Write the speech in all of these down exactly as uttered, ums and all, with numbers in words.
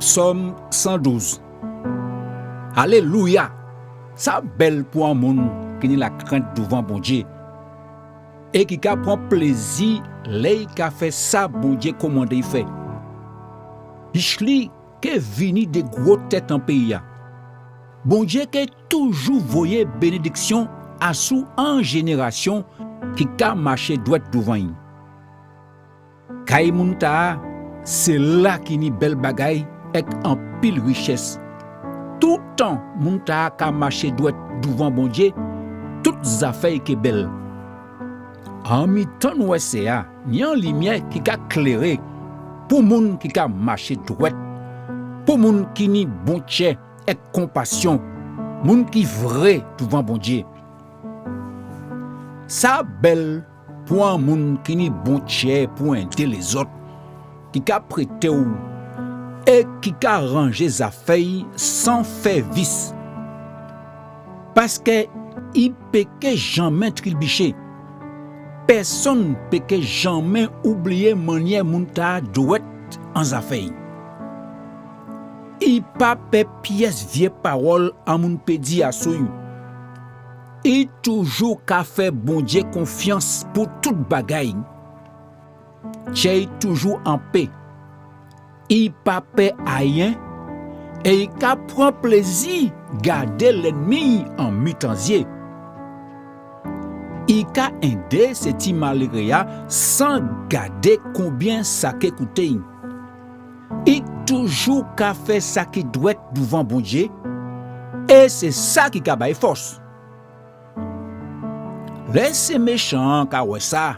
Sòm san douz. Alélouya! Sa bèl pou an moun ki ni lakrent douvan Bondié é ki ka pran plézi lè i ka fè sa Bondié kòmandé'y fè. Jich li ké vini dé gwo tet an péyi-a. Bondié ké toujou voyé bénédiksion asou an jénérasion ki ka maché dwet douvan'y. Kay moun tala, sé la ki ni bel bagay ek anpil riches. Toutan moun tala ka maché dwet douvan Bondié, tout zafè'y ké bel. An mitan nwèsè-a, ni an limiè ki ka kléré pou moun ki ka maché dwet, pou moun ki ni bon tjè ek konpasion, moun ki vré douvan Bondié. Sa bel pou an moun ki ni bon tjè pou endé lézot, ki ka prété'w é ki ka ranjé zafè'y san fè vis. Paske i pé ké janmen tribiché. Pèsonn pé ké janmen oubliyé manniè moun tala dwet an zafè'y. I pa pè pies vié pawol an moun pé di asou'y. I toujou ka fè Bondié konfians pou tout bagay. Tjè'y toujou an pé. I pa pè ayen é i ka pran plézi gadé lènmi'y an mitan zié. I ka endé sé ti maléré-a san gadé konbien sa ké kouté'y. I toujou ka fè sa ki dwet douvan Bondié, é sé sa ki ka ba'y fos. Lè sé méchan-an ka wè sa,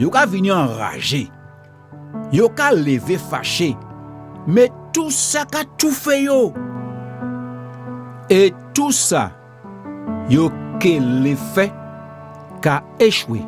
yo ka vini anrajé, yo ka lévé faché, mé tousa ka toufé yo. É tousa yo ké lé fè ka échwé.